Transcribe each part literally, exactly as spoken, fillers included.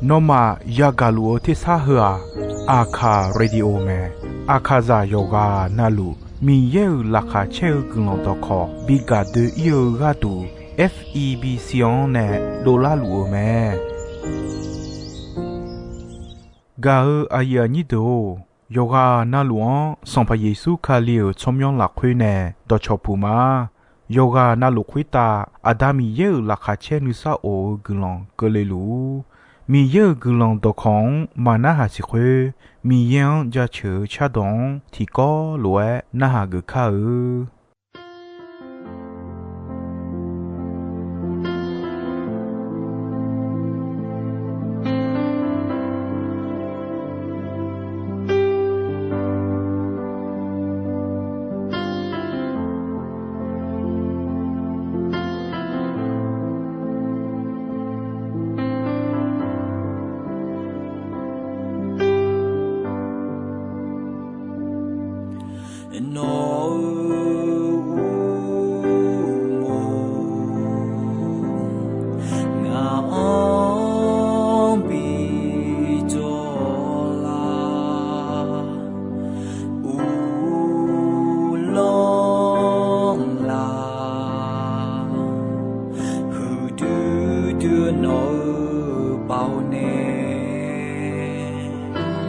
Nawmaf yagaq luf-eu tersar heu-aq, Aqkaq Radio mae. Aqkaqzaq yawqghaq navluf Miqyaer-euq laqkhaq caer-eu guiqlanq dawqkawq bi gaq doe-ir-eu gharduq, F E B C-anr nae dovlar luf-eu mae. Gaq-eu aqyuif aqnyir deuq-or, yawqghaq navluf-anr Sanqpaq Yeqsur Kali-euq tsawrmyanr lafkhoer nae dawqcawq puq ma. Yawqghaq navluf khoertav Aqda Miqyaer-euq laqkhaq caer nuisar of-eu guiqlanq keuvle luf-ur. Miqyaer-euq guiqlanq dawqkawq-anr maqnarhaq siq khoer, Miqyaer-anr jaceuq-eu cardawq-anr tiqkawv lof-aer narhaq geuf kar-eu. Nawq-euq uqmov ngaq-anr bi jawr lar, uvlanr laf, huiqdui dui nawq-eu baoq nae,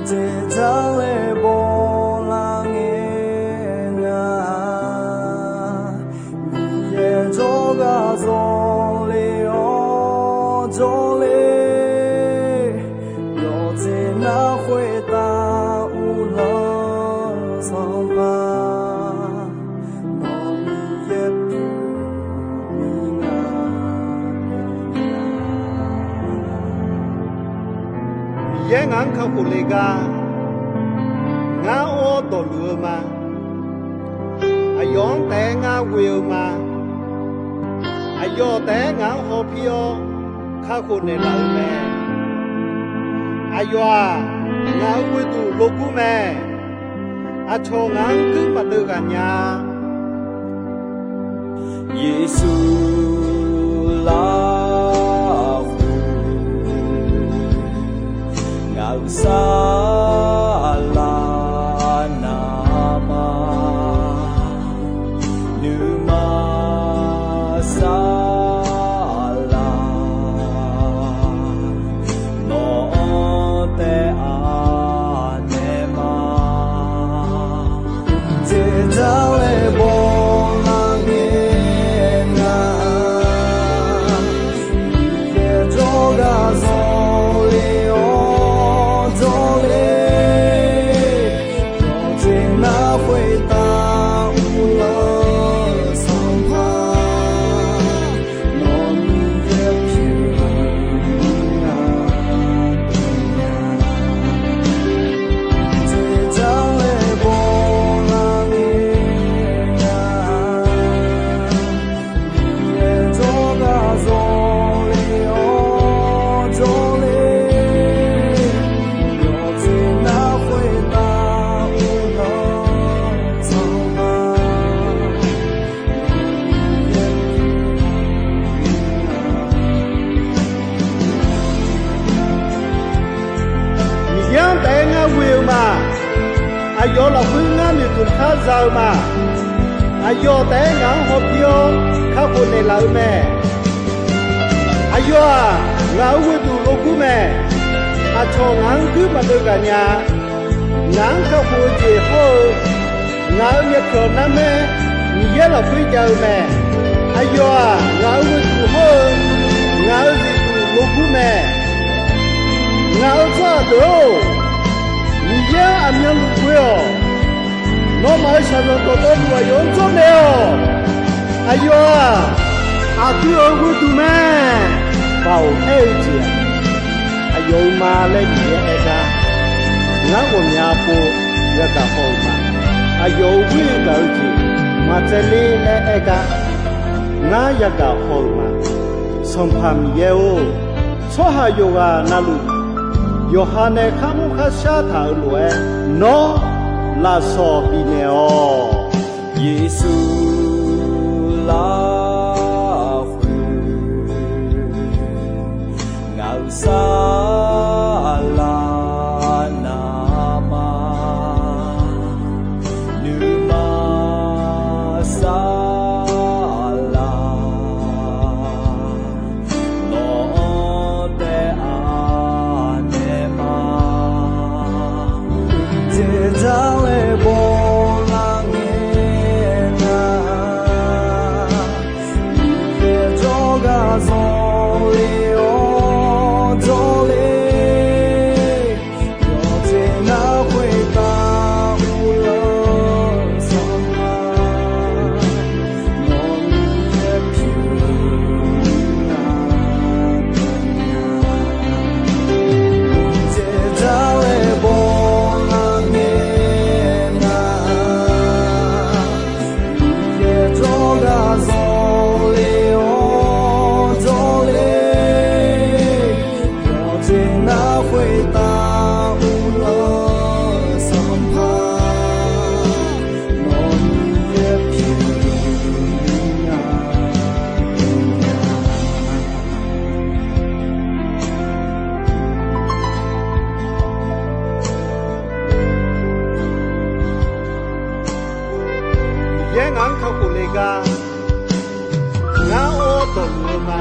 dzeqdzaq laer bawlar ngae nga. Miqyaer jawrgar zawle-awr jawrle, yawqjeq nar khoertav uvlanr-eu Sanqpaq, nawq Miqyaer pyeuf-eu nga. Miqyaer ngaq-anr kakhof le gar, ngar or dawqluf-eu ma. Aqyawf-anr taef-aer ngar ghoe-eu ma. Aqyawf taef-aer ngaq-anr hawpir-awr kakhof naeqlaf-eu mae. Aqyawf-aq, ngaq-euq ghoeduq logur mae. Aqcawq ngaq-anr guir maqdeuv ghaq nya-a. Yeqsur lafkhoer ngaq-euq saflar navmaqma, nuima saflar nawq-anr taef-a naeq ma. Dzeqdzaq laer bawlar ngae nga, Miqyaer jawrgar zawle-awr jawrle, yawqjeq nar khoertav uvlanr-eu Sanqpaq, nawq Miqyaer pyeuf-eu nga. Dzeqdzaq laer bawlar ngae nga, Miqyaer jawrgar zawle-awr jawrle, yawqjeq nar khoertav uvlanr-eu Sanqpaq, Miqyaer-anr taef-aer ngar ghoe-eu ma. Aqyawf lafkhoer ngar noeqtmq khar za-eu ma. Aqyawf taef-aer ngaq-anr hawpir-awr kakhof naeqlaf-eu mae. Aqyawf-aq, ngaq-euq ghoeduq logur mae. Aqcawq ngaq-anr guir maqdeuv ghaq nya-a. Ngaq-anr kakhof-eu jeq hawr-eu, ngaq-euq myavpyawq narmaer Miqyaer lafkhoer jav-eu mae. Aqyawf-aq, ngaq-euq ghoeduq hawr-eu, ngaq-euq zifduq logur mae. Ngaq-euq tsawrhaq deuq-or, Miqyaer-anr aqmyanluf ghoe-awq. Nawmaf-euq shaqzanq dawqtawvluf aqyawf-anr jawrnaeq-awq. Aqyawf-aq, aqdui-euq ghoeduq mae. Baoq aer-eu jeq-aq, aqyawf-euq ma laer Miqyaer aer gar, ngar ghawqmya pov yagaq haw-euq ma. Aqyawf-euq ghoer gaq-eu jeq maqtsaevler laer aer gar, ngar yagaq haw-euq ma. Sanqpaq Miqyaer-or, tsawrhaq yawqghaq navluf yawqha nae kharmr kharshar taq-euq lof-aer, nawr lafsawq bifnaeq-awq. Yeqsur lafkhoer Saqlaq navmaqnuima saqlaq, nawq-anr taef-a naeq ma. Teqdar laer bawlar ngae nar, Miqyaer jawrgar zanqler-awr jawrler, yawqjeq nar khoertav uvlanr sanqpaq, nawq-anr yaer pyeuf nar, Miqyaer jawrgar zanqler-awr jawrler, yawqjeq nar khoertav uvlanr sanqpaq, nawq-anr yaer pyeuf nar, Miqyaer jawrgar zanqler-awr jawrler, Miqyaer jawrgar zanqler-awr jawrler, yawqjeq nar khoertav uvlanr sanqpaq, nawq-anr yaer pyeuf nar, Miqyaer Miqyaer ngaq-anr kakhof le gar, ngar or dawqluf-eu ma.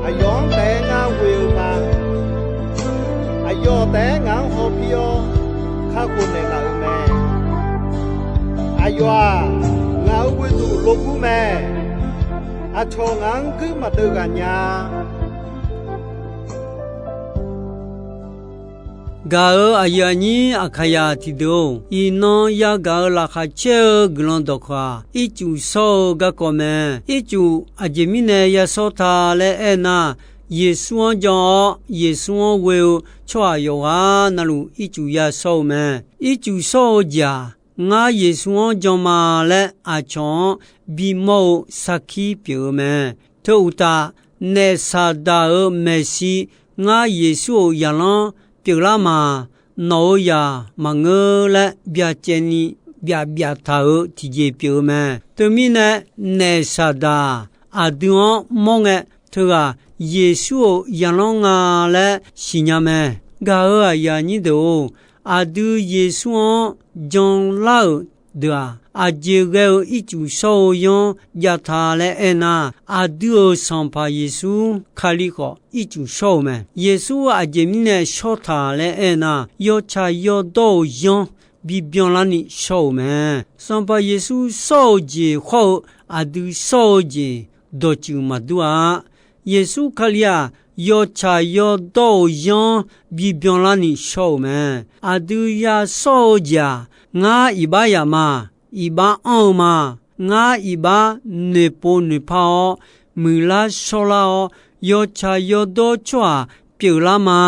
Aqyawf-anr taef-aer ngar ghoe-eu ma. Aqyawf taef-aer ngaq-anr hawpir-awr kakhof naeqlaf-euq mae. Aqyawf-aq, ngaq-euq ghoeduq logur mae. Aqcawq ngaq-anr guir maqdeuv ghaq nya. Gaq-euq aqyuif aqnyir Aqkaqyaq tiqdeuq-or, iqnan yagaq-euq laqkhaq caer-eu guiqlanq dawqkawq-aq, ircuf shawr-eu garkawv mae. Ircuf aqjeq mirnae yashawr ta laer aernar, Yeqsur-anr jan-awr Yeqsur-anr ghoe-eu tsawrhaq yawqghaq navluf ircuf yashawr-eu mae. Ircuf shawr-eu jeq-aq, ngar Yeqsur-anr jan ma laer aqcawq-anr bimawr-eu sarkir pyeuf-eu mae. Teu uqtaf, naef Saqdaq-euq maeqshi ngar Yeqsur-euq zaqlanr pyeuflar ma. Nawq-euq zaq maqngeur laer byacaevni byaf byaf taq-euq tiqjeq pyeuf-eu mae. Teumirnae, naef Saqdaq aqdui-anr mawr ngae, teughaq Yeqsur-euq zaqlanr nga laer siqnya mae. Gaq-euq aqyuif aqnyir deuq-or, aqdui Yeqsur-anr janlar-euq deuq-aq, aqjeq ghae-eu ircuf shawr-eu yanr jav ta laer aernar, aqdui-euq Sanqpaq Yeqsur Kali khawf ircuf shawr-eu mae. Yeqsur aqjeq mirnae shawr taq laer aernar, yawtsaq yawdawr-euq yanr bibyan larni shawr-euq mae. Sanqpaq Yeqsur shawr-eu jeq khawr-eu aqdui shawr-eu jeq dawqtsuif maqdur-a. Yeqsur Kali-aq, yawtsaq yawdawr-euq yanr bibyan larni shawr-euq mae. Aqdui yashawr-eu jeq-aq, ngar iqbax yaf ma, iqbax anr-eu ma, ngar iqbax noeqpov noeqpar-awr, muiqlar shawrlar-awr, yawtsaq yawdawr tsawrhaq pyeuflar ma.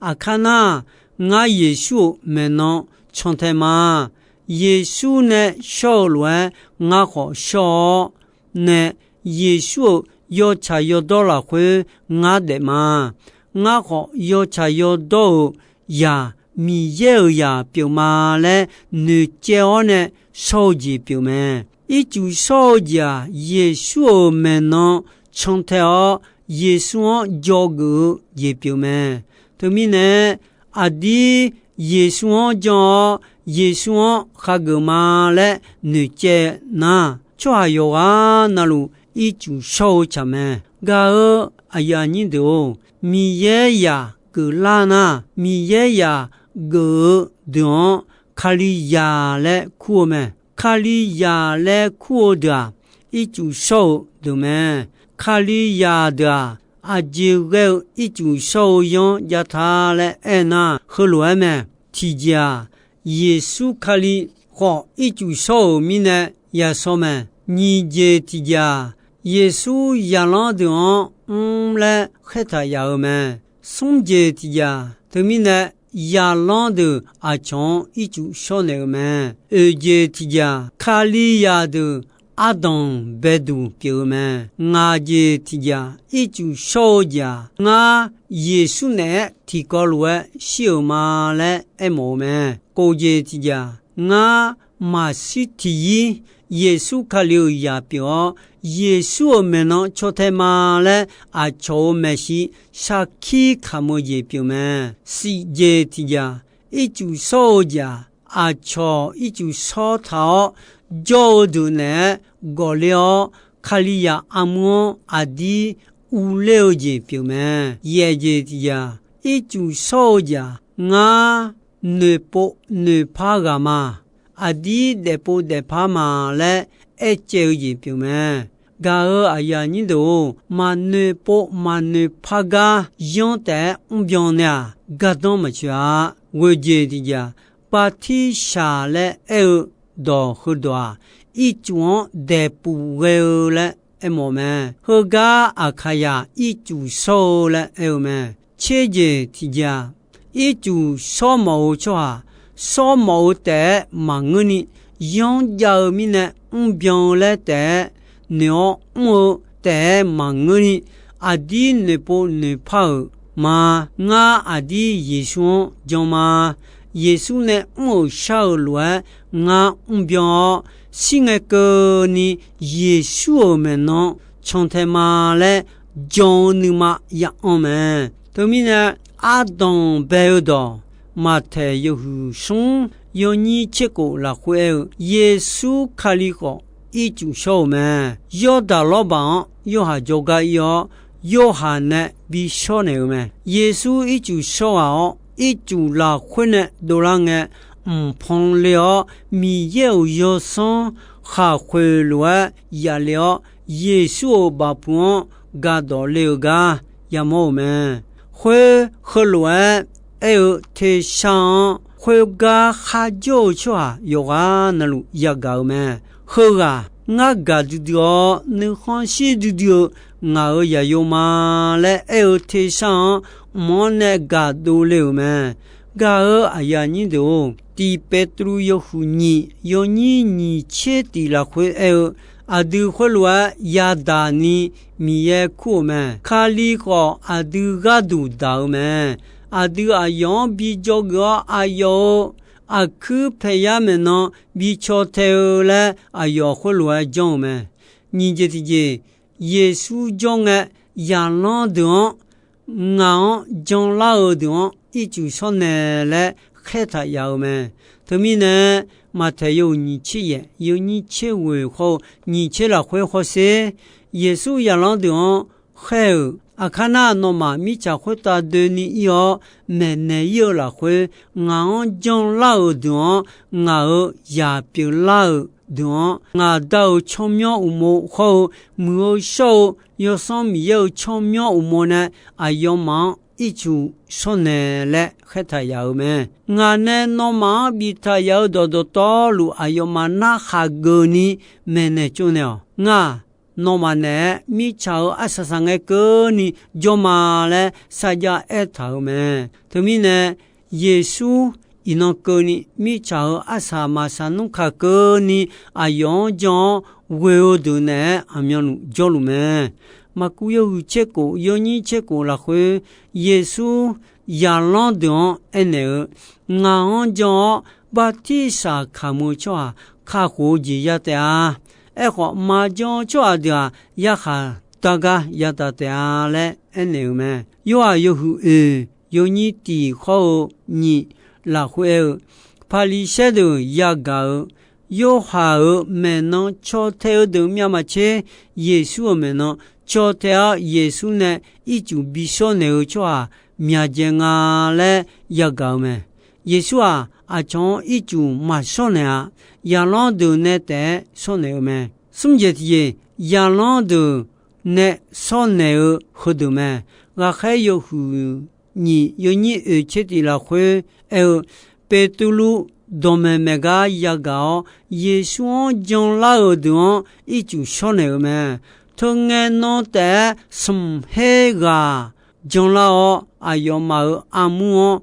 Aqkar nar, ngar Yeqsur-euq maeqnan cantae ma. Yeqsur nae shawr-eu lof-aer ngar khawf shawr-awr nae, Yeqsur-euq yawtsaq yawdawr lafkhoer ngar daef ma. Ngar khawf yawtsaq yawdawr-euq zaq, Miqyaer-euq zaq pyeuf ma laer noeqcaev-awr nae shawr-eu jeq pyeuf mae. Ircuf shawr-eu jeq-aq, Yeqsur-euq maeqnan cantae-awr, Yeqsur-anr dzawgeuf-eu jeq pyeuf mae. Teumirnae, aqdir Yeqsur-anr jan-awr, Yeqsur-anr khageuf ma laer noeqcaev nar, tsawrhaq yawqghaq navluf ircuf shawr-eu tsaq mae. Gaq-euq aqyuif aqnyir deuq-or, Miqyaer zaq geuflar nar, Miqyaer zaq geuf-eu deuq-anr Kalizaq laer kur-eu mae. Kalizaq laer kur-eu deuq-aq, ircuf shawr-eu deuq mae. Kalizaq deuq-aq, aqjeq ghae-eu ircuf shawr-eu yanr jav ta laer aernar, heulof-aer mae. Tiqjeq-aq, Yeqsur Kali khawf ircuf shawr-euq mirnae yashawr mae. Nyiq jeq tiqjeq-aq, Yeqsur zaqlanr deuq-anr mr laer khaertaq yaf-eu mae. Smr jeq tiqjeq-aq, teumirnae zaqlanr deuq aqcawq-anr ircuf shawr naeq-eu mae. Oeq jeq tiqjeq-aq, Kalizaq deuq ardanq baeduq pyeuf-eu mae. Ngaq jeq tiqjeq-aq, ircuf shawr-eu jeq-aq, ngar Yeqsur naeq-aer tiqkawv lof-aer shir-euq ma laer aermawf-eu mae. Kof jeq tiqjeq-aq, ngar maqshir tiqyir Yeqsur Kali-euq zaq pyeuf-awr, Yeqsur-euq maeqnan caw tae ma laer aqcawq-euq maeqshi sarkir kamq-eu jeq pyeuf mae. Shif jeq tiq jeq-aq, ircuf shawr-eu jeq-aq, aqcawq ircuf shawr taq-awr jawr-eu deuq naeq-aer gawqler-awr, Kalizaq armur-anr aqdir urler-eu jeq pyeuf mae. Yaef jeq tiq jeq-aq, ircuf shawr-eu jeq-aq, ngar noeqpov noeqpar ghaq ma. Aqdir daefpov daefpar ma laer aercaev-eu jeq pyeuf mae. Gaq-euq aqyuif aqnyir deuq-or, maqnoeqpov maqnoeqpar gar yanr taef-aer mrbyan nae-aq, gardanr maqtsoeq-a. Ghoeq jeq tiq jeq-aq, bartirsaq laer aer-eu dawq heudawq-aq, ircuf-anr daeqpuf ghae-eu laer aermawf mae. Heugar Aqkaqzaq ircuf shawr-eu laer aer-eu mae. Tser jeq tiq jeq-aq, ircuf shawr mawf-eu tsawrhaq, shawr mawf-eu taef-aer maqngeurni, yanr jav-eu mirnae mrbyan-eu laer taef-aer noeq-awr mr-eu taef-aer maqngeurni, aqdir noeqpov noeqpar-euq ma. Ngar aqdir Yeqsur-anr jan ma. Yeqsur nae mr-euq shar-euq lof-aer ngar mrbyan-awr, shir ngae keuvni Yeqsur-euq maeqnan can tae ma laer jan-eu nuima ya anr mae. Teumirnae, ardanq bae-eu dawq, Maqtaeq yawhuiq smr yawnyir tser khof lafkhoer aer-eu, Yeqsur Kali khawf ircuf shawr-euq mae. Yawrdaq lawrbaq-anr Yorhaq jawrgar ir-awr, Yorhaq nae bi shawr naeq-eu mae. Yeqsur ircuf shawr ghaq-awr, ircuf lafkhoer nae dovlar ngae, mqpan le-awr, Miqyaer-euq yawsanr khaqkhoeq lof-aer yaf le-awr, Yeqsur-euq bafpuq-anr gardawq le-eu gar yamawr-euq mae. Khoer heulof-aer aer-eu tersar-anr, khoergar kharjawr-eu tsawrhaq yawqghaq navluf yagaq-euq mae. Heughaq, ngar gaqdui dui-awr nuikhanr shir duidui-eu ngaq-euq zaqyo ma laer aer-eu tersar-anr, mq-anr nae gaqdov le-euq mae. Gaq-euq aqyuif aqnyir deuq-or, Tiq Beqtuvluv yawhuiq nyiq yawnyir nyiq tser tiq lafkhoer aer-eu, aqdui khoerlof-aer yadaq ni Miqyaer kur-euq mae. Kali khawf aqdui gharduq daq-eu mae. Aqdui aqyawf-anr bi dzawgeuf-awr, aqyawf-euq aqkuir paeqyar maeqnan bi caw tae-eu laer, aqyawf khoerlof-aer janr-eu mae. Nyiq jeq tiqjeq, Yeqsur jawr ngae, zaqlanr deuq-anr, ngaq-anr janlar-eu deuq-anr ircuf shawr naeq laer khaertaq yaf-eu mae. Teumirnae, Maqtaeq yawhuiq nyiq tser yaef yawnyir tser ghoeq khawr-eu nyiq tser lafkhoer hawsher, Yeqsur zaqlanr deuq-anr khaer-euq, Aqkar nar, nawmaf mirtsaq khoertav doeni ir-awr maeqnaeq ir-eu lafkhoer, ngaq-anr janlar-euq deuq-anr, ngaq-euq zaq pyeuflar-euq deuq-anr, ngaq Da-euq tsawrmyanr uqmov khawr-eu, Muiq-eu shawr-eu Yawsanr Miqyaer-euq tsawrmyanr uqmov nae aqyawfmaf-anr ircuf shawr naeq laer khaertaq yaf-euq mae. Ngaq nae nawmaf-anr biftaq yaf-eu dawq dawqtawvluf aqyawfmaf narhaq geufni maeqnaeq tsovnaeq-awq. Ngar-aq, nawmaf naeq-aer mirtsaq-euq arsaq saq ngae keuvni jawr ma laer sarjax aertaq-euq mae. Teumirnae, Yeqsur iqnan keuvni mirtsaq-euq arsaq maqsaq nmr kaq keuvni aqyawf-anr jan-awr ghoe-eu deuq naeq-aer aqmyanluf jawrluf mae. Maqkuv yawhuiq tser khof yawnyir tser khof lafkhoer, Yeqsur zaqlanr deuq-anr aernaeq-eu, Ngaq-anr jan-awr bartirsaq kamq-eu tsawrhaq kakhof-eu jeq ya taef-a. Aerkhawf, maqjan-eu tsawrhaq deuq-aq, yarkhaq dar gar yadaq taef-a laer aernaeq-euq mae. Yorhaq yawhuiq oeq yawnyir tiq khawr-eu nyiq lafkhoer aer-eu, Paqliqsaer deuq yagaq-eu, Yorhaq-euq maeqnan caw tae-eu deuq myav maqtser, Yeqsur-euq maeqnan caw tae-awr, Yeqsur nae ircuf bi shawr naeq-eu tsawrhaq myaqdzaeq nga laer yagaq-eu mae. Yeqsur-aq, aqcawq-anr ircuf maqshawr naeq-a. Zaqlanr deuq nae taef-aer shawr naeq-eu mae. Smr jeq tiqjeq, zaqlanr deuq nae shawr naeq-eu heudeuq mae. Ghaqkhaer yawhuiq nyiq yawnyir oeq tser tiq lafkhoer aer-eu, Beqtuvluv dawqmaeq maeq gar yagaq-awr, Yeqsur-anr janlar-euq deuq-anr ircuf shawr naeq-eu mae. Teungae nan taef-aer smq her ghaq janlar-awr, aqyawfmaf-euq armur-anr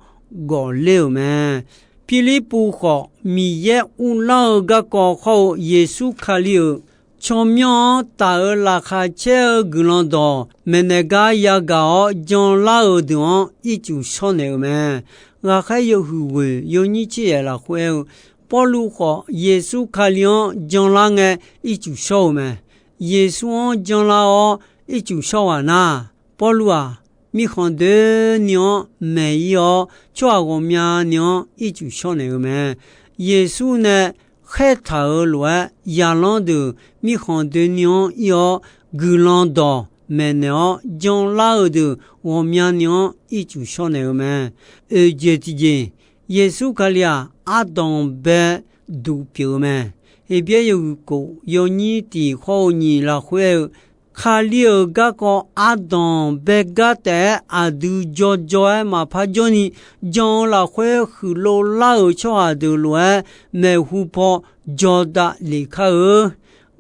ghawqler-euq mae. Pirlirpuv khawf, Miqyaer uvlanr-eu garkawv hawr-eu Yeqsur Kali-euq tsawrmyanr-anr taf-eu laqkhaq caer-eu guiqlanq dawq maeqnaeq gar yagaq-awr janlar-euq deuq-anr ircuf shawr naeq-eu mae. Ghaqkhaer yawhuiq ghoeq yawnyir tser yaef lafkhoer aer-eu, Pawrluv khawf, Yeqsur Kali-anr janlar ngae ircuf shawr-eu mae. Yeqsur-anr janlar-awr ircuf shawr ghaq nar, Pawrluv-aq, mirkhanq doeni-anr maeq ir-awr, tsawrhaq ghawqmyani-anr ircuf shawr naeq-eu mae. Yeqsur nae khaertaq-euq lof-aer, zaqlanr deuq mirkhanq doeni-anr ir-awr, guiqlanq dawq maeqnaeq-awr janlar-eu deuq ghawqmyani-anr ircuf shawr naeq-eu mae. Oeq jeq tiqjeq, Yeqsur Kali-aq, ardanq bae duq pyeuf-eu mae. Heqbyaer yawhuiq kof yawnyir tiq hawr-eu nyiq lafkhoer aer-eu, Kali-euq garkawv ardanq bae gar taef-aer aqdui jawrjawr-aer maqpar jawrni, jan-eu lafkhoer huiqlov lar-euq tsawrhaq deuq lof-aer maeqhu paw jawrdav lef kar-eu.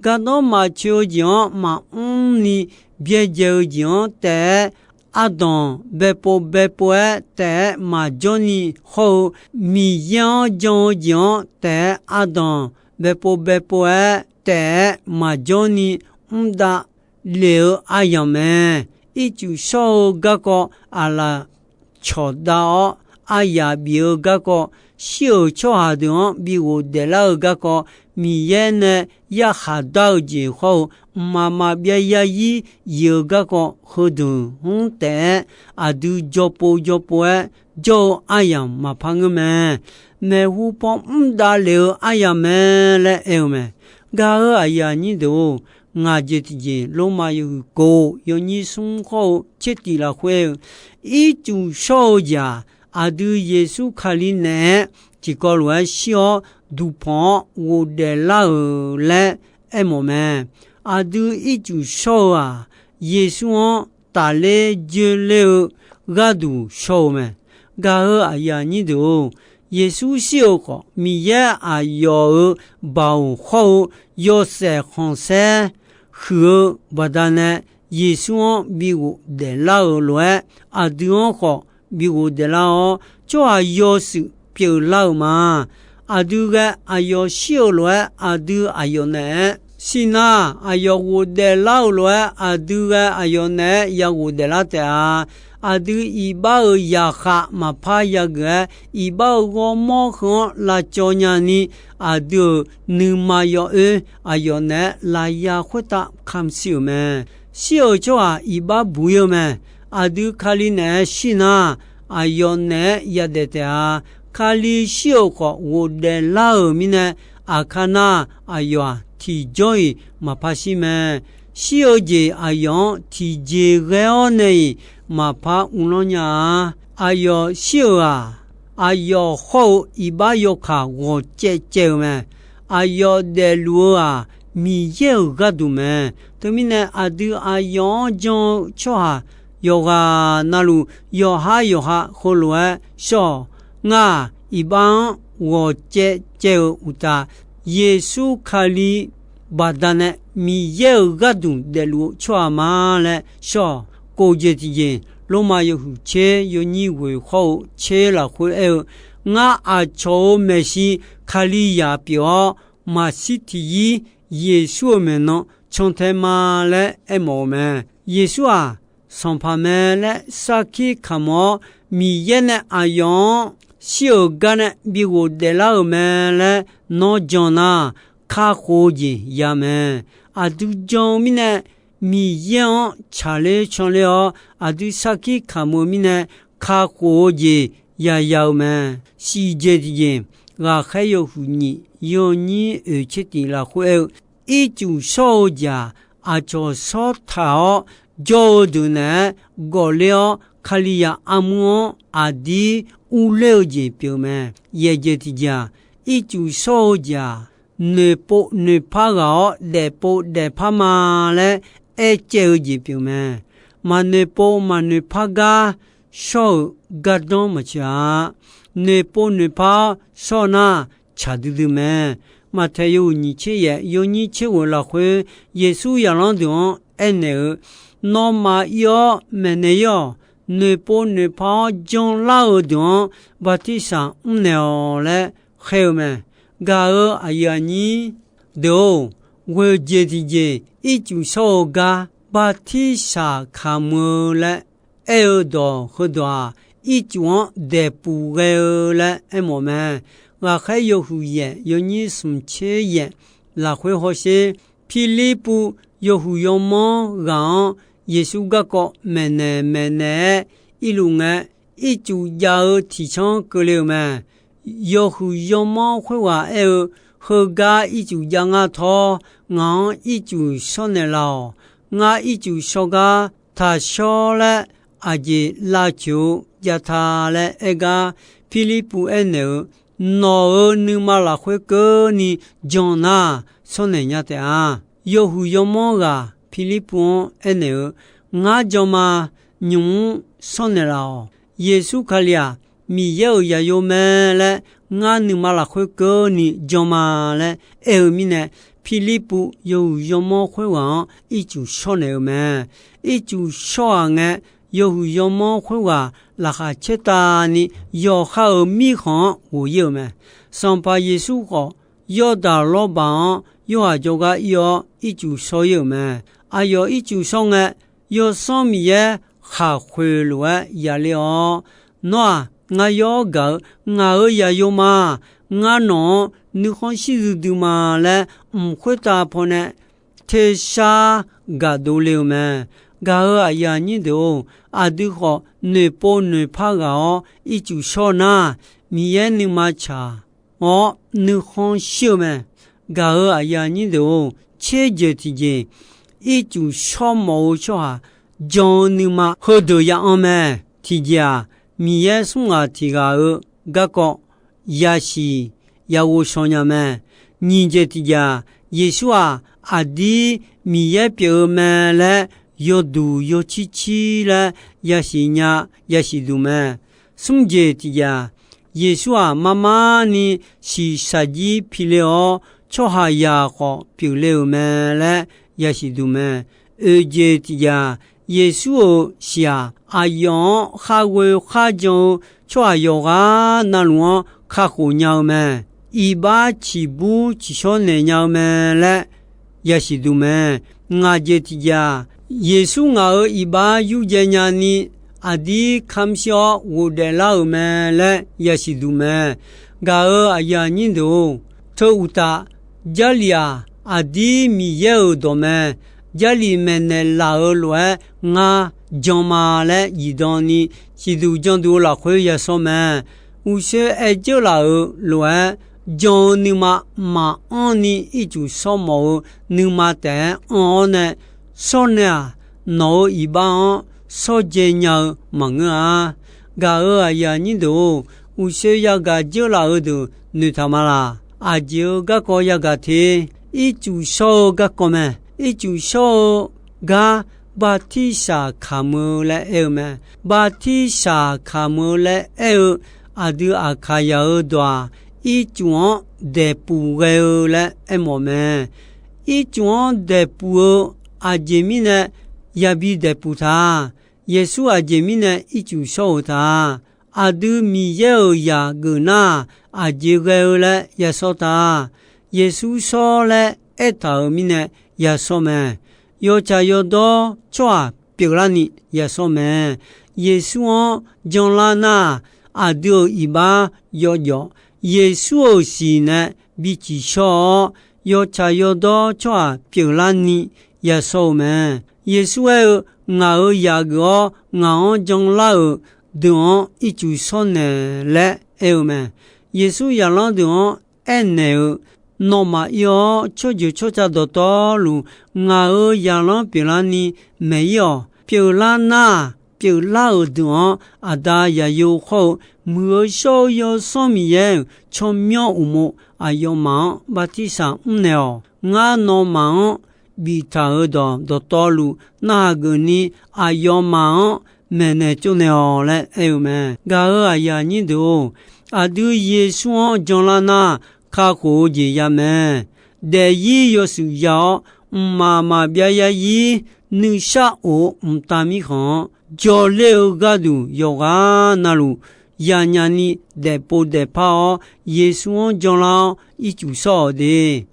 Gardanr maqcoe-eu jeq-anr maqmr ni, byaerdzae-eu jeq-anr taef-aer ardanq baepov baepov-aer taef-aer maqjawr ni hawr-eu, Miqyaer-anr jan-eu jeq-anr taef-aer ardanq baepov baepov-aer taef-aer maqjawr ni mr dav lef-eu aryamq mae. Ircuf shawr-eu garkawv aqlaf cawq dav-awr, aryaq bif-eu garkawv, shir-euq tsawrhaq deuq-anr bi ghofdaef lar-eu garkawv, Miqyaer nae yarkhaq dar-eu jeq hawr-eu, mqmaq maqbyav yarzir yif-eu garkawv heudeuq-anr taef-aer aqdui jawrpov jawrpov-aer jawr-eu aryamq maqpar ngeur mae. Maeqhu paw mr dav lef-eu aryamq mae laer aer-eu mae. Gaq-eu aqyuif aqnyir deuq-or, ngaq jeq tiqjeq, Lormav yawhuiq kof yawnyir smr hawr-eu tser tiq lafkhoer aer-eu, ircuf shawr-eu jeq-aq, aqdui Yeqsur Kali naeq-aer tiqkawv lof-aer shir-awr duqpanq-awr ghofdaef lar-euq laer aermawf mae. Aqdui ircuf shawr-eu-aq, Yeqsur-anr tafler joerler-eu gharduq shawr-eu mae. Gaq-eu aqyuif aqnyir deuq-or, Yeqsur shir-euq khawf, Miqyaer aqyawf-euq baoq hawr-eu yawshaef khanqsaer huiq-eu baqdanae, Yeqsur-anr bi ghofdaef lar-euq lof-aer, aqdui-anr khawf bi ghofdaef lar-awr, tsawrhaq yawshuif pyeuflar-euq ma. Aqdui ghae aqyawf shir-euq lof-aer, aqdui aqyawf naeq-aer shir nar, aqyawf ghofdaef lar-euq lof-aer, aqdui ghae aqyawf naeq-aer ya ghofdaef lar taef-a. Aqdui iqbax-euq zaqkhav maqpar yageuf-aer, iqbax-euq ghawrmawr heu-anr lavcawv nyani, aqdui-euq nuima yawoer aqyawf naeq-aer lafyaq khoertav kamq shir-euq mae. Shir-euq tsawrhaq iqbax buq ir-eu mae. Aqdui Kali naeq-aer shir nar, aqyawf naeq-aer yadaef taef-a. Kali shir-euq khawf ghofdaef lar-euq mirnae, aqkar nar aqyawf-aq tiqjawr-iq maqpar shir mae. Shir-eu jeq aqyawf-anr tiqjeq ghae-awr nae-iq maqpar uvlanr nya-a. Aqyawf shir-euq-aq, aqyawf hawr-eu iqbax yawkaq ghawq caev caev-eu mae. Aqyawf daefluf-eu-aq, Miqyaer-euq gharduq mae. Teumirnae, aqdui aqyawf-anr jan-eu tsawrhaq yawqghaq navluf, yawqhar yawqha heulof-aer shawr-awq. Ngar-aq, iqbax-anr ghawq caev caev-eu uqtaf, Yeqsur Kali baqdanae Miqyaer-euq gharduq daefluf-eu tsawrhaq ma laer shawr-awq. Kof jeq tiqjeq, Lormav yawhuiq tser yawnyir ghoeq hawr-eu tser lafkhoer aer-eu, Ngar aqcawq-euq maeqshi Kalizaq pyeuf-awr, maqshir tiqyir Yeqsur-euq maeqnan cantae ma laer aermawf-eu mae. Yeqsur-aq, Sanqpaq mae laer sarkir kamq-awr, Miqyaer nae aqyawf-anr shir-euq gar nae bi ghofdaef lar-euq mae laer nawr jan nar, kakhof-eu jeq ya mae. Aqdui jan-eu mirnae, Miqyaer-anr tsaqler canler-awr, aqdui sarkir kamq-eu mirnae, kakhof-eu jeq yaya-eu mae. Siqjeq tiqjeq, ghaqkhaer yawhuiq nyiq yawnyir oeq tser tiq lafkhoer aer-eu, ircuf shawr-eu jeq-aq, aqcawq shawr taq-awr jawr-eu deuq naeq-aer gawfler-awr, Kalizaq armur-anr aqdir urler-eu jeq pyeuf mae. Yaeqjeq tiqjeq-aq, ircuf shawr-eu jeq-aq, noeqpov noeqpar ghaq-awr daefpov daefpar ma laer aercaev-eu jeq pyeuf mae. Maqnoeqpov maqnoeqpar gar shawr-euq gardanr maqtsoeq-a. Noeqpov noeqpar-awr shawr nar, tsaq duidui mae. Maqtaeq yawhuiq nyiq tser yaef yawnyir tser ghoeq lafkhoer, Yeqsur zaqlanr deuq-anr aernaeq-eu, Nawmaf ir-awr maeqnaeq ir-awq. Noeqpov noeqpar-awr janlar-eu deuq-anr bartirsaq mrnaeq-awq laer khaer-eu mae. Gaq-eu aqyuif aqnyir deuq-or, ghoeq jeq tiqjeq ircuf shawr-eu gar bartirsaq kamq-eu laer aer-eu dawq heudawq-aq, ircuf-anr daeqpuf ghae-eu laer aermawf mae. ghaqkhaer yawhuiq yaef yawnyir smq tser yaef lafkhoer hawsher, Pirlirpuv yawhuiq yawmanr ghaq-anr Yeqsur garkawv maeqnaeq maeqnaeq-aer irluf ngae, ircuf jav-eu tiqcanr keuvle-euq mae. Yawhuiq yawmanr khoerghaq aer-eu, Heugar ircuf jav ngar tawr, ngaq-anr ircuf shawrnaeq laf-awq. Ngar ircuf shawr gar taqshawr laer aqjeq lavcoeq-eu jav ta laer aer gar, Pirlirpuv aernaeq-eu, Nawq-euq nuima lafkhoer keuvni jan nar, shawrnaeq nya taef-a. Yawhuiq yawmanr ghaq Pirlirpuv-anr aernaeq-eu, Ngar jan ma. Nymq-mr shawrnaeq laf-awq. Yeqsur Kali-aq, Miqyaer-euq zaqyo mae laer ngar nuima lafkhoer keuvni jan ma laer aer-eu mirnae, Pirlirpuv yawhuiq yawmanr khoerghaq-anr ircuf shawrnaeq-eu mae. Ircuf shawr-aq ngae, yawhuiq yawmanr khoerghaq laqkhaq caertavni yawqha-euq mirkhanq-anr ghof-ir-euq mae. Sanqpaq Yeqsur khawf, Yawrdaq lawrbaq-anr Yorhaq jawrgar ir-awr ircuf shawr-ir-euq mae. Aqyawf ircuf shawr ngae, Yawsanr Miqyaer khaqkhoeq lof-aer yale-awr, Nawr-aq, ngar yawr gaq-eu ngaq-euq zaqyo ma. Ngar nawq-anr nuikhanr shir duidui ma laer mq khoertav pawnae tersar gaqdov le-eu mae. Gaq-euq aqyuif aqnyir deuq-or, aqdui khawf noeqpov noeqpar ghaq-awr ircuf shawr nar, Miqyaer nuima tsaq-awr nuikhanr shir-eu mae. Gaq-euq aqyuif aqnyir deuq-or, tser jeq tiqjeq, ircuf shawr mawf-eu tsawrhaq jan-eu nuima heudeuq ya anr mae. Tiqjeq-aq, Miqyaer smr ghaq tiq ghaq-euq garkawv yasiq yaghovshaw nya mae. Nyiq jeq tiqjeq-aq, Yeqsur-aq, aqdir Miqyaer pyeuf-eu mae laer yawduq yawcir cir laer yasiq nya yasiq duq mae. Smr jeq tiqjeq-aq, Yeqsur-aq, marmarni shiqshaq jir pile-awr, tsawrhaqzaq khawf pyeufle-euq mae laer yasiq duq mae. Oeq jeq tiqjeq-aq, Yeqsur-euq shiq-aq, aqyawf-anr khar ghoe khar jan-eu tsawrhaq yawqghaq navluf-anr kakhof nya-eu mae. Iqbax ciqbur ciqshawr naeq nya-eu mae laer yasiq duq mae. Ngaq jeq tiqjeq-aq, Yeqsur ngaq-euq iqbax yurdzae nyani aqdir kamr shir-awr ghofdaef lar-euq mae laer yasiq duq mae. Gaq-euq aqyuif aqnyir deuq-or, teu uqtaf, Jarlif-aq, aqdir Miqyaer-euq dawq mae. Jarlif maeqnaeq laf-euq lof-aer ngar jan ma laer zifdan ni siqduq janduq-eu lafkhoer yashawr mae. Uqshoe aer dzeur laf-euq lof-aer, jan-eu nuima maqanr ni ircuf shawr mawf-eu nuima taef-aer anr-awr nae shawr nae-aq, nawq-euq iqbax-anr shawrdzae nya-eu maqngeur-a. Gaq-euq aqyuif aqnyir deuq-or, uqshoe yagaq dzeur laf-eu deuq noeqtaq ma laq. Aqjeq-eu garkawv yagaq te, ircuf shawr-eu garkawv mae. Ircuf shawr-eu gar bartirsaq kamq-eu laer aer-eu mae. Bartirsaq kamq-eu laer aer-eu aqdui Aqkaqyaq-euq dawq-aq, ircuf-anr daeqpuq ghae-eu laer aermawf mae. Ircuf-anr daeqpuq-eu aqjeq mirnae yabi daeqpuq ta. Yeqsur aqjeq mirnae ircuf shawr-euq ta. Aqdui Miqyaer-euq zaq geuf nar, aqjeq ghae-eu laer yashawr ta. Yeqsur shawr laer aertaq-euq mirnae yashawr mae. Yawtsaq yawdawr tsawrhaq pyeuflarni yashawr mae. Yeqsur-anr janlar nar, aqdui-euq iqbax yawjawf, Yeqsur-euq siq nae biciq shawr-awr, yawtsaq yawdawr tsawrhaq pyeuflarni yashawr-eu mae. Yeqsur aer-eu, Ngaq-euq zaq geuf-awr ngaq-anr janlar-euq deuq-anr ircuf shawr naeq laer aer-eu mae. Yeqsur zaqlanr deuq-anr aernaeq-eu, Nawmaf ir-awr tsawrjeuq tsawrca dawqtawvluf ngaq-euq zaqlanr pyeuflarni maeq-ir-awq. Pyeuflar nar, pyeuflar-euq deuq-anr Aqda Zaqyo khawr-eu Muiq-eu shawr-eu Yawsanr Miqyaer-euq tsawrmyanr uqmov aqyawfmaf-anr bartirsaq mrnaeq-awq. Ngar nawmaf-anr biftaq-euq dawq dawqtawvluf narhaq geufni aqyawfmaf-anr maeqnaeq tsovnaeq-awq laer aer-eu mae. Gaq-euq aqyuif aqnyir deuq-or, aqdui Yeqsur-anr janlar nar, kakhof-eu jeq ya mae. Daefzir yawshuif ya-awr, mqmaq maqbyav yarzir nuisar of-eu mqtav mirkhanq-anr jawrler-eu gharduq yawqghaq navluf yanyaf ni daefpov daefpar-awr, Yeqsur-anr janlar-awr ircuf shawr-awq de.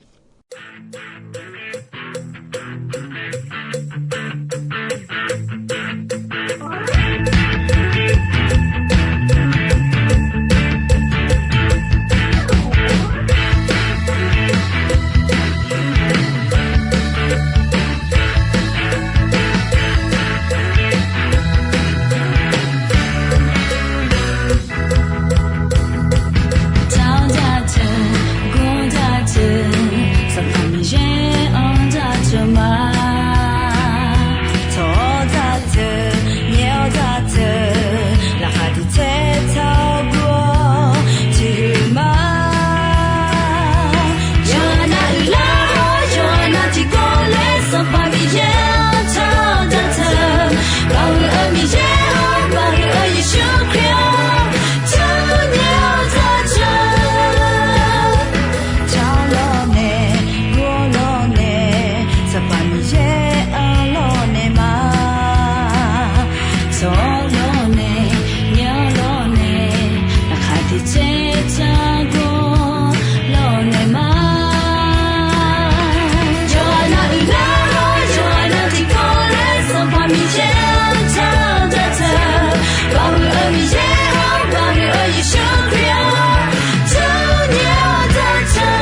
Tawq lawrnae, nyaer lawrnae, laqkhaq tiqcaer car gawr lawrnae ma. Yawqha nav uiqlar-awr, yawqha nav tiqkawv laer Sanqpaq Miqyaer-anr car-eu jar teu. Baoq huiq-eu Miqyaer-anr baoq huiq-eu Yeqsur Kali-anr jawrnya jar teu.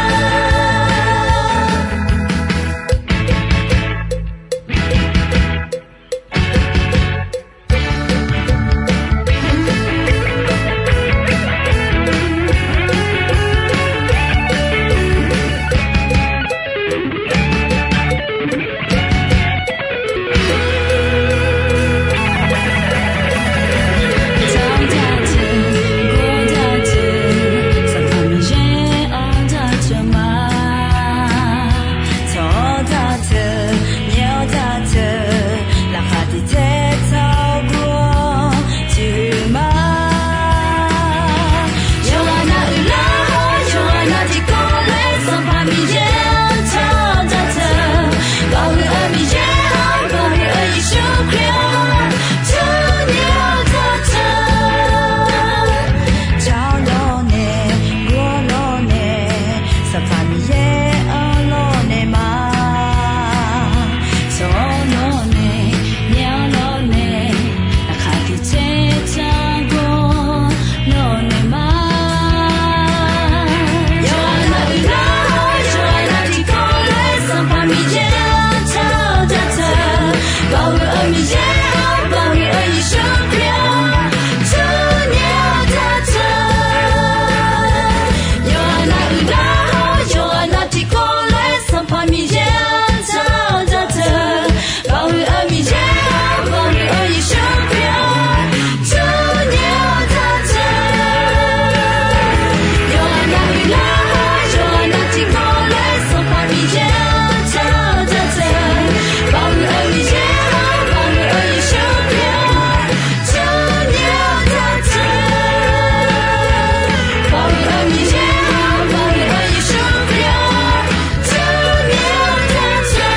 Tawq-awr jar teu, nyaer-awr jar teu, laqkhaq tiqcaer car gawr-awr tiqhuiq ma. Yawqghaq nav uiqlar-awr, yawqghaq nav tiqkawv laer Sanqpaq Miqyaer-anr car-eu jar teu. Baoq huiq-eu Miqyaer-anr baoq huiq-eu Yeqsur Kali-anr jawrnya jar teu. Car lawrnae, gawr lawrnae, Sanqpaq Miqyaer-anr lawrnae ma. Tawq lawrnae, nyaer lawrnae, laqkhaq tiqcaer car gawr lawrnae ma. Yawqghaq nav uiqlar-awr, yawqghaq nav tiqkawv laer Sanqpaq Miqyaer-anr car-eu jar teu. Baoq huiq-eu Miqyaer-anr baoq huiq-eu Yeqsur Kali-anr jawrnya jar teu. Yawqghaq nav uiqlar-awr, yawqghaq nav tiqkawv laer Sanqpaq Miqyaer-anr car-eu jar teu. Baoq huiq-eu Miqyaer-anr baoq huiq-eu Yeqsur Kali-anr jawrnya jar teu. Yawqghaq nav uiqlar-awr, yawqghaq nav tiqkawv laer Sanqpaq Miqyaer-anr car-eu jar teu. Baoq huiq-eu Miqyaer-anr baoq huiq-eu Yeqsur Kali-anr jawrnya jar teu. Baoq huiq-eu Miqyaer-anr baoq huiq-eu Yeqsur Kali-anr jawrnya jar teu.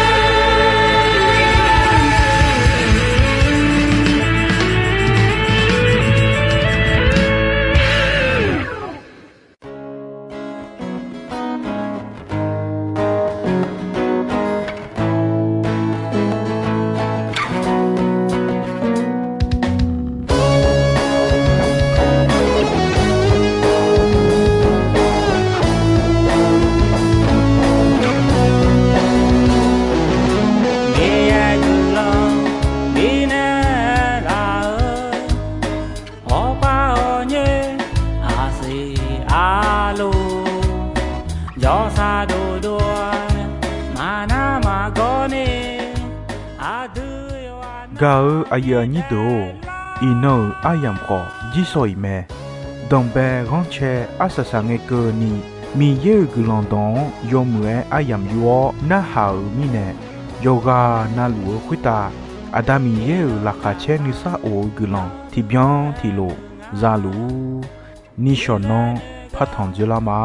Miqyaer guiqlanq bifnaeq laf-eu, hawpar hawnyir aqsiq arluf, jawrsar dovdov-aer maqnar maqgawr ni, aqdui yawqha gaq-eu aqyuif aqnyir deuq-or, iqnan-euq aryamq khawf jirshaw-iq mae. Danqbae ghanrcae arsaq saqngae keuvni, Miqyaer-euq guiqlanq dawq-anr yawmuiq-aer aryamq yur-awr narhaq-euq mirnae, yawqghaq navluf-eu khoertav Aqda Miqyaer-euq laqkhaq caer nuisar of-eu guiqlanq tiqbyan tiqlof zaluf-ur. Nishawq nanr partanq dzoerlar ma.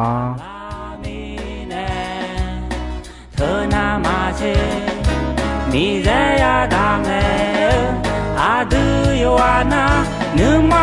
Teunav maqtser, Miqyaer yadaq ngae-eu, aqdui yawqghaq nar nuima